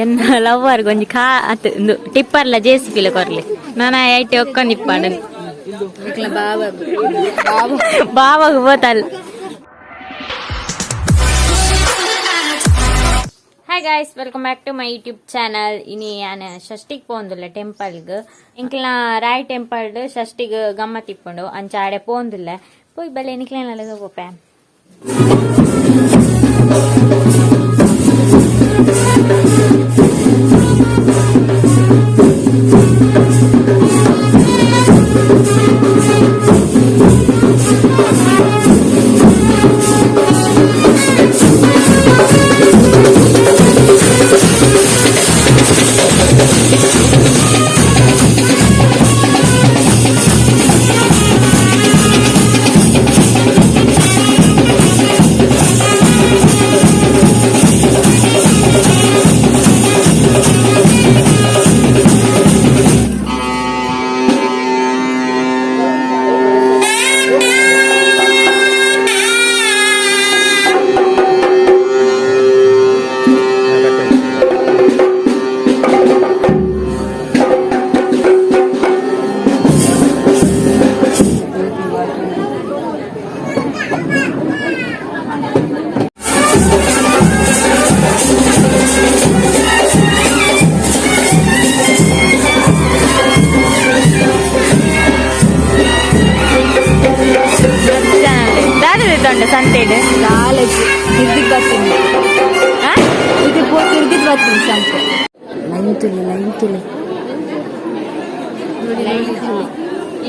ಎನ್ನ ಲವ್ವರ್ ಗೊಂಜಿ ಕಾ ಅತ್ ಇಂದು ಟಿಪ್ಪರ್ಲ ಜೆಸಿಪಿಲ ಕೊರ್ಲೆ ನಾನ ಐಟೆ ಒಕ್ಕೊಂದಿಪ್ಪಾಂಡ ಬಾವಾಗ ಬೋತಲ್. Hi guys, welcome back to my YouTube channel. ಇನಿ ಯಾನ್ ಷಷ್ಟಿಗ್ ಪೋಂದುಲ್ಲ ಟೆಂಪಲ್ಗ್. ಎಂಕ್ಲ ರಾಯ್ ಟೆಂಪಲ್ ಷಷ್ಟಿಗ್ ಗಮ್ಮತ್ ಇಪ್ಪುಂಡು, ಅಂಚ ಆಡೆ ಪೋಂದುಲ್ಲ. ಪೋಯ್ ಬಲ್ಲೆ ನಿಕ್ಲೆನ ಪೋಪೆ. ದಾದ ಸಂತೆಡ್? ಕಾಲೇಜ್ ತಿರ್ದಿದ್ ಬರ್ತೀನಿ. ಆ? ಇದು ಪೋ ತಿರ್ದಿದ್ ಬರ್ತೀನಿ ಸಂತೆ. Line ತುಲೆ, line ತುಲೆ.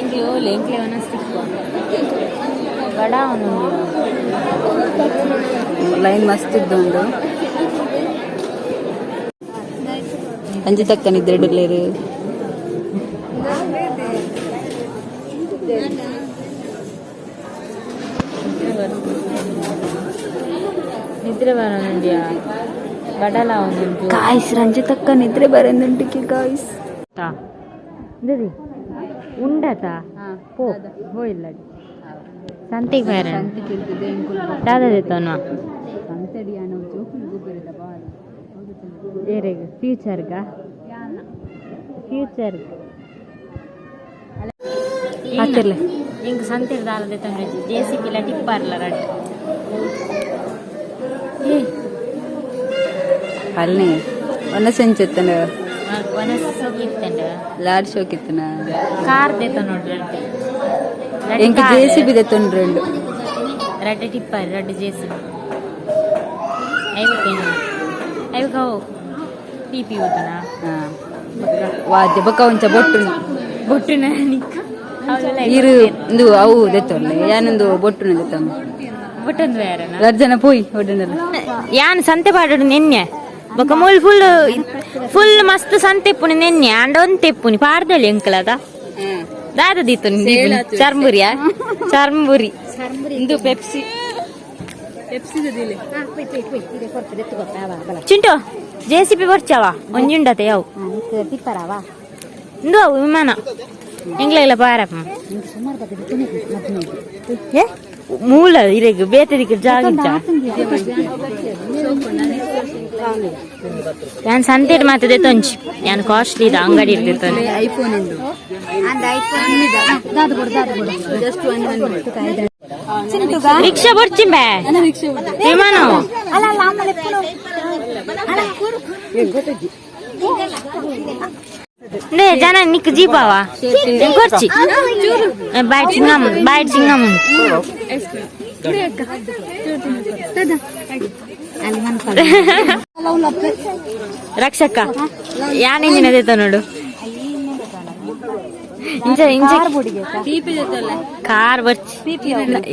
ಎಂಕ್ಲೆ ಓಲೆ ಎಂಕ್ಲೆ ವನಸ್ತಿಕ್ಕು ಬಡ. ಲೈನ್ ಮಸ್ತ್ ಇದ್ದುಂಡು. ಅಂಜಿ ತಕ್ಕನಿದ್ರೆ ಡುಲ್ಲೇರು. ನಿದ್ರೆ ಬರೋನುಂಡಿಯಾ ಬಡಲ ಒಂದುಂಟು. ಗಾಯ್ಸ್, ರಂಜಿತಕ್ಕ ನಿದ್ರೆ ಬರಂದುಂಟಿಗೆ ಗಾಯ್ಸ್. ಇಂದದಿ ಉಂಡತ ಪೋ ಹೋಯಿಲ್ಲ ಸಂತೆಗೆ ಬೇರೆ ದಾದದಿತ್ತವನು. ಏರೆಗ್ ಫ್ಯೂಚರ್ಗ ಫ್ಯೂಚರ್. ಹಾಕಿರ್ಲೆ. ಇಂಕ್ ಸಂತೆಡ್ ದಾಲದೆ ತಂದ್ರೆ ಜೆ ಸಿ ಪಿಲ ಟಿಪ್ಪಾರ್ಲ ರಡ್ಡ್ ಏ. ಅಲ್ನೇ ಒನ್ನ ಸೆಂಚೆತ್ತನ. ವನಸ್ ಸೋಕಿತ್ತಂಡ. ಲಾಡ್ ಶೋಕಿತ್ತನ. ಕಾರ್ ದೇತ ನೋಡ್ರಿ ರಡ್ಡ್. ಎಂಕ್ ಜೆ ಸಿ ಬಿ ದೆತ್ತೊಂಡ್ರುಂಡು. ರಡ್ಡ್ ಟಿಪ್ಪರ್, ರಡ್ಡ್ ಜೆ ಸಿ ಬಿ. ಐವತ್ತೇನು ಐವಕ್ ಅವು ಪಿ ಪಿ ಊತನಾ? ವಾದ್ಯ ಬೊಕ್ಕ ಒಂಚ ಬೊಟ್ಟು. ಬೊಟ್ಟುನ ನಿಕ್ಕ ಅವೆಲ್ಲ. ಇರು ಇಂದು ಅವು ದೆತ್ತೊಂಡೆ, ಯಾನೊಂದು ಬೊಟ್ಟುನ ದೆತ್ತೊಂಡು. ಬೊಟ್ಟೊಂದು ಬೇರೆನಾ? ರಡ್ಡ್ ಜನ ಪೋಯಿ ಒಡ್ಡನಲ್ಲ. ಯಾನ್ ಸಂತೆ ಪಾಡೋಡು ನೆನ್ನೆ ಬೊಕ ಮೂಲ್ ಫುಲ್ ಫುಲ್ ಮಸ್ತ್ ಸಂತೆ ಇಪ್ಪುನಿ ನೆನ್ನೆ. ಅಂಡ ಒಂತೆ ಇಪ್ಪುನಿ ಪಾಡ್ದೊಲಿ ಎಂಕಲದ ದಾದ ದೀತು. ಚರ್ಮುರಿಯಾ ಚರ್ಮುರಿ. ಇಂದು Pepsi Pepsi. Chintu, J C P ಬರ್ಚಾವ ಒಂಜುಂಡತೆ ಯಾವು ಇಂದು ಅವು ವಿಮಾನ ಎಂಗ್ಲ ಪಾರಪ್ಪ. ಏ ಮೂಲ ಇರೆಗ್ ಬೇತೆ ದಿಕ್ಕ ಜಾಗ. ಯಾನ್ ಸಂತೆಡ್ ಮಾತದೆ ತೊಂಚಿ, ಯಾನ್ ಕಾಸ್ಟ್ಲಿ ಇದೆ ಅಂಗಡಿ ಇರ್ತಿತ್ತು. ಐಫೋನ್ ಉಂಡು, ಜಸ್ಟ್ 100. ರಿಕ್ಷಾ ಬರ್ಚಿಂಬೆ ವಿಮಾನ. ನೇ ಜನ ನಿಕ್ ಜೀಪಾವ ಕೊರ್ಚಿ ಬಾಯ್ ಚಿಂಗಮ್ ಬಾಯ್ ಚಿಂಗಮ್. ರಕ್ಷಕ ಯಾನ್ ಇಂಜಿನ ದೇತ ನೋಡು. ಇಂಚ ಇಂಚ ಕಾರ್ ಬರ್ಚಿ.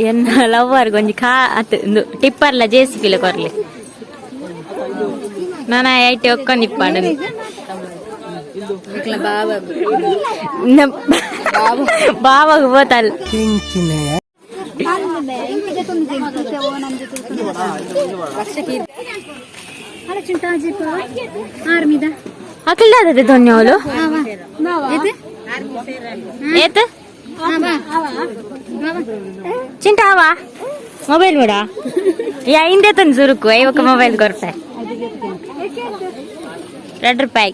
ಎನ್ನ ಲವ್ವರ್ ಗೊಂಜಿ ಕಾ ಅತ್ ಇಂದು ಟಿಪ್ಪರ್ಲ ಜೆ ಸಿ ಪಿಲ ಕೊರ್ಲೆ. ನಾನ ಐಟೆ ಒಕ್ಕೊಂದಿಪ್ಪಾಂಡ. ಬಾವಾಗ ಬೋತಲ್. ಅಖಿಲ್ದಾದ ದೊನ್ನೆ ಅವಳು ಏತ್ ಚಿಂಟಾವ ಮೊಬೈಲ್ ಬೇಡ. ಯಾ ಹಿಂದೆ ತಂದು ಸುರುಕು ಐವಕ್ಕ ಮೊಬೈಲ್ ಕೊರ್ಪೆ. 2 ರೂಪಾಯಿ.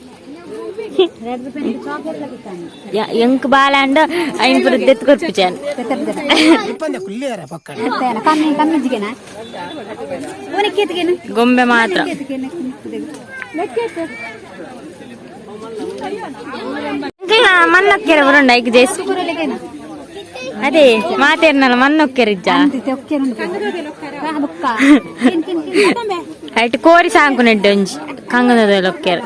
ಎಂಕ್ ಬಾಲ ಅಂಡ ಐನ್ ಪುರ ದೆತ್ತ್ ಕೊರ್ಪುಜಾನ್. ಕಮ್ಮಿ ಕಮ್ಮಿ ಜಿಗೆನಾ ಓನಕ್ಕೆ? ಗೊಂಬೆ ಮಾತ್ರ. ಮಣ್ಣೊಕ್ಕೆರೆ ಬರೋಂಡ ಐಕ್ ಜೇಸ್ ಅದೇ ಮಾತೇರ್ನಲ್ಲ ಮಣ್ಣೊಕ್ಕೆರಿಜ್ಜ. ಐಟ್ ಕೋರಿ ಸಾಂಕು ನೆಡ್ಡೆ ಒಂಜಿ ಕಂಗನದ ಲೊಕ್ಕೆರೆ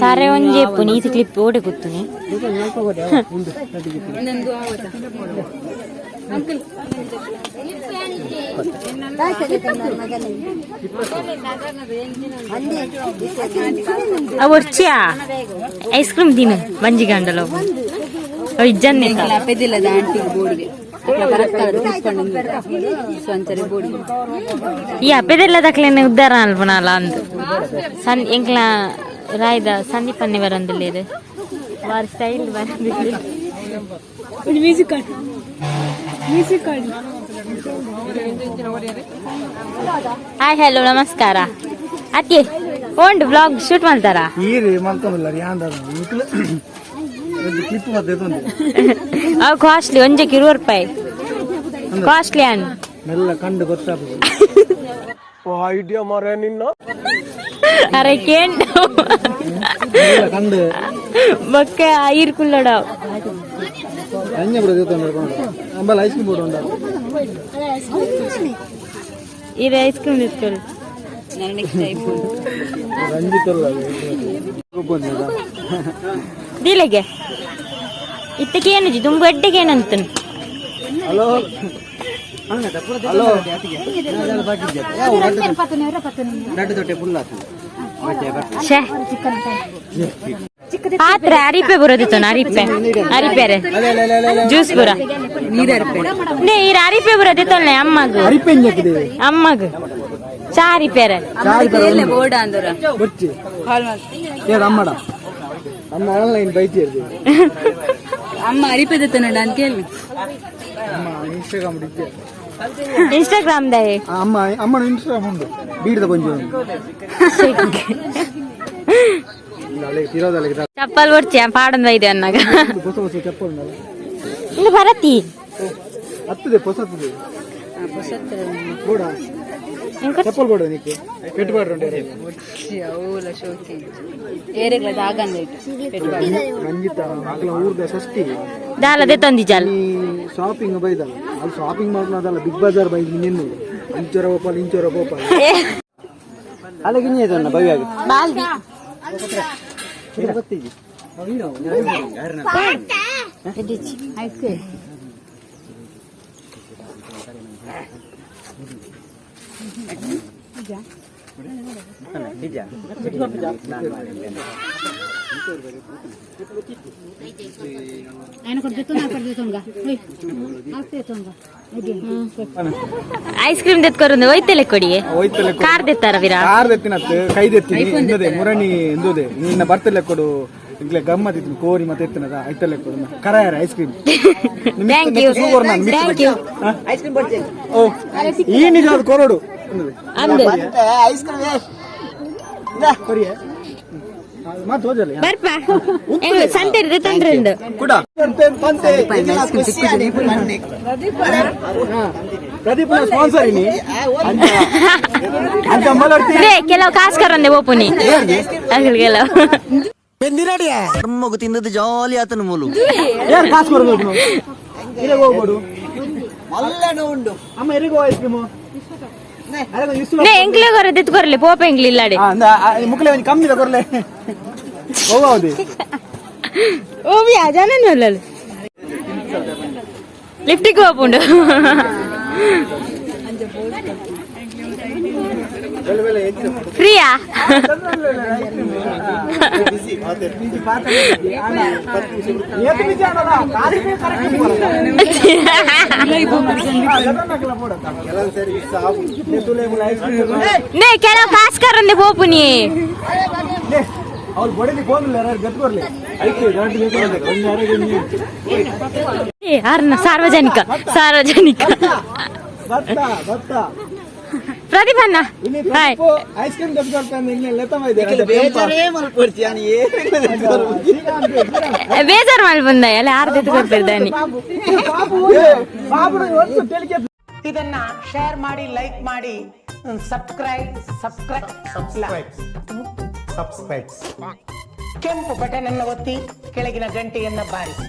ತರೆ ಒಂಜಿ ಎಪ್ಪು ನೀತಿ ಕ್ಲಿಪ್ ಓಡೆ ಕೂತುನಿ. ಅವು ಒರ್ಚಿಯಾ ಐಸ್ ಕ್ರೀಮ್ ದಿನ ಬಂಜಿ ಗಂಡಲ ಇಜ್ಜನ್ನೆ. ಅಪ್ಪೆದಿಲ್ಲದ ಆಂಟಿಗೆ ಬೋರ್ಡ್ಗೆ ಸ್ವಂಚರಿ ಬೋರ್ಡ್ಗೆ. ಈ ಅಪ್ಪೆದೆಲ್ಲ ದಕ್ಲೆನೆ ಉದ್ದಾರ ಅಲ್ಪನಲ್ಲ ಅಂದು ಸನ್ ಎಂಕ್ಲ ರಾಯ್ದ ಸಂದೀಪ್ ಅನ್ನೆ ಬರಂದಿಲ್ಲ ವಾರ ಸ್ಟೈಲ್ ಬರಂದಿಲ್ಲ. ಹಾಯ್, ಹಲೋ, ನಮಸ್ಕಾರ ಅತ್ತೆ. ಓಂಡ್ ಬ್ಲಾಗ್ ಶೂಟ್ ಮಾಡ್ತಾರಾ? ಈರು ಮಲ್ಕೊಂಬಿಲ್ಲ ಯಾಂದ ಕ್ಲಿಪ್ ಬರ್ತದೆ. ಅವು ಕಾಸ್ಟ್ಲಿ, ಒಂಜಕ್ಕೆ 20 ರೂಪಾಯಿ ಕಾಸ್ಟ್ಲಿ ಅನ್. ಮೆಲ್ಲ ಕಂಡು ಗೊತ್ತಾಗ್ತದೆ. ಐಡಿಯಾ ಮಾರ ನಿನ್ನ. ಅರೆ ಕೇಂಡು. ಮೆಲ್ಲ ಕಂಡು. ಬೊಕ್ಕ ಐರ್ ಕುಲ್ಲಡ. ಅಂಜ ಬಿಡೋದು ಅಂಬಲ್ ಐಸ್ ಕ್ರೀಮ್ ಬೋಡು ಉಂಡ. ಇದು ಐಸ್ ಕ್ರೀಮ್ ಇತ್ತು. ರಂಜಿತ್ ಅಲ್ಲ. ದೀಲೆಗೆ ಇತ್ತಕ್ಕೆ ಏನುಜಿ ದುಂಬು ಎಡ್ಡೆಗೆ ಏನಂತ. Hello hello. ಛೇ, ಪಾತ್ರೆ ಅರಿಪೆ ಬರೋದಿತ್ತು, ಅರಿಪೆ ಅರಿಪೆರೆ ಜ್ಯೂಸ್ ಪೂರ ನೇ ಈ ಅರಿಪೆ ಬರೋದಿತ್ತಲ್ಲ ಅಮ್ಮಗ್. ಅರಿಪೆಂಜಕ್ಕಿದೆ. ಅಮ್ಮಗ್ ಚಾ ಅರಿಪೆರೆ. ಬೋರ್ಡ್ ಅಂದ್ರ. ಬೊಚ್ಚಿ ಏ ಅಮ್ಮಡ ಅಮ್ಮ ಆನ್ಲೈನ್ ಬೈತಿ ಇರ್ತೀವಿ. ಅಮ್ಮ ಅರಿಪೆದ ತನ್ನಡ ಅಂತ ಕೇಳಿ. ಅಮ್ಮ ಇನ್ಸ್ಟಾಗ್ರಾಮ್ ಇದ್ದೆ. ಇನ್ಸ್ಟಾಗ್ರಾಮ್ ದಾಯೆ? ಅಮ್ಮ ಅಮ್ಮನ ಇನ್ಸ್ಟಾಗ್ರಾಮ್ ಉಂಡು ಬೀಡ್ದ ಕೊಂಚ ತಿರೋದಲ್ಲ. ಚಪ್ಪಲ್ ಬೊಡ್ಚಿ ಪಾಡೊಂದು ಇದೆ ಅನ್ನಾಗ. ಹೊಸ ಹೊಸ ಚಪ್ಪಲ್ ಉಂಡಲ್ಲ. ಇಂದು ಬರತಿ. ಹತ್ತದೆ ಹೊಸತ್ತದೆ ಬೋಡ. ಚಪ್ಪಲ್ ಬೋಡ ನಿಕ್ಕೆ ಪೆಟ್ಟು ಉಂಟು. ಅವಲ ಶೋಕಿ ಏರೆಗ್ಲ ದಾಗಂದ. ರಂಜಿತ ಮಕ್ಕಳ ಊರ್ದ ಷಷ್ಠಿ. ದಾಲದೆ ತಂದಿಜಾಲ್. ಈ ಶಾಪಿಂಗ್ ಬೈದಲ್ಲ, ಅಲ್ಲಿ ಶಾಪಿಂಗ್ ಮಾಡೋದಲ್ಲ, ಬಿಗ್ ಬಜಾರ್ ಬೈದ್ ನಿನ್ನು ಇಂಚೊರ ಗೋಪಾಲ್ ಇಂಚೊರ ಗೋಪಾಲ್ ಅಲ್ಲ ಗಿನ್ನೆ ಭವ್ಯಾಗ. ಬಾಲ್ದಿ. ಗೊತ್ತಿದ್ದಿ. ಐಸ್ ಕ್ರೀಮ್ ದೆತ್ಕೊರಂದು ಒಯ್ತಲೆ ಕೊಡಿಯೆ. ಹೋಯ್ತಲೆ. ಕಾರ್ ದೆತ್ತಾರ ವೀರ. ಕಾರ್ ದೆತ್ತಿನತ್ತು ಕೈ ದೆತ್ತೀನಿ ಇಂದದೆ ಮುರಣಿ ಎಂದುದೆ ನಿನ್ನ ಬರ್ತಲೆ ಕೊಡು ಇಂಗ್ಲೆ ಗಮ್ಮತ್ ಇತ್ತು ಕೋರಿ ಮತ್ತೆ ಎತ್ತಿನದ ಐತಲೆ ಕೊಡು ಕರಾಯರ ice cream. Thank you, thank you. ಓ ಈ ನಿಜ ಅದು ಕೊರಡು ಅಂದು. ಕೊರಿಯ ಮತ್ತೆ ಹೋದಲ್ಲ. ಬರ್ಪ ಸಂತೆ ತಂದ್ರಂದು. ಕೂಡ ಪ್ರದೀಪ್ ಸ್ಪಾನ್ಸರ್ ಇನಿ ಅಂತ ಮಲರ್ತಿ. ರೇ ಕೆಲವು ಕಾಸು ಕರಂದೆ ಓಪುನಿ ಅಗಲ್ ಕೆಲವು. ಮಗು ತಿಂದದ್ದು ಜಾಲಿ ಆತನ ಮೂಲು. ಯಾರು ಕಾಸು ಕೊಡ್ಬೇಕು ಇರಗ ಹೋಗ್ಬೋಡು ಅಮ್ಮ ಎರಿಗೋ ಐಸ್ ಕ್ರೀಮು. ನೇ ಎಂಕ್ಲೆ ಕೊರ ದೆತ್ಕೊರ್ಲೆ ಪೋಪ ಎಂಕ್ಲಿ ಇಲ್ಲಾಡೆ. ಮುಕ್ಲೆ ಒಂಜಿ ಕಮ್ಮಿ ಕೊರ್ಲೆ ಹೋಗೌದು. ಓವಿಯಾ ಜನನ ಲಿಫ್ಟಿಗೆ ಹೋಪುಂಡು. ಫ್ರೀಯಾ? ನೇ ಕೆಲವು ಕಾಸು ಕರಂದೆ ಪೋಪುನಿ. ಅವ್ರು ಬಡಲಿ ಗೋಂದಿಲ್ಲ ಗತ್ಕೊರ್ಲಿ ಐತೆ. ಏ ಅರ್ನ ಸಾರ್ವಜನಿಕ ಸಾರ್ವಜನಿಕ. ಭತ್ತ ಭತ್ತ. ಪ್ರದೀಪಣ್ಣ, ಹಾಯ್. ಐಸ್ ಕ್ರೀಮ್ ಬೇಜಾರ್ ಮಲ್ಪುಂದ ಎಲ್ಲ ಆರ್ದಿತ್ತು ಕೊರ್ಪಿದ್ದಾನಿ. ಇದನ್ನ ಶೇರ್ ಮಾಡಿ, ಲೈಕ್ ಮಾಡಿ, ಸಬ್ಸ್ಕ್ರೈಬ್, ಸಬ್ಸ್ಕ್ರೈಬ್, ಸಬ್ಸ್ಕ್ರೈಬ್. ಕೆಂಪು ಬಟನ್ ಅನ್ನು ಒತ್ತಿ, ಕೆಳಗಿನ ಗಂಟೆಯನ್ನ ಬಾರಿಸಿ.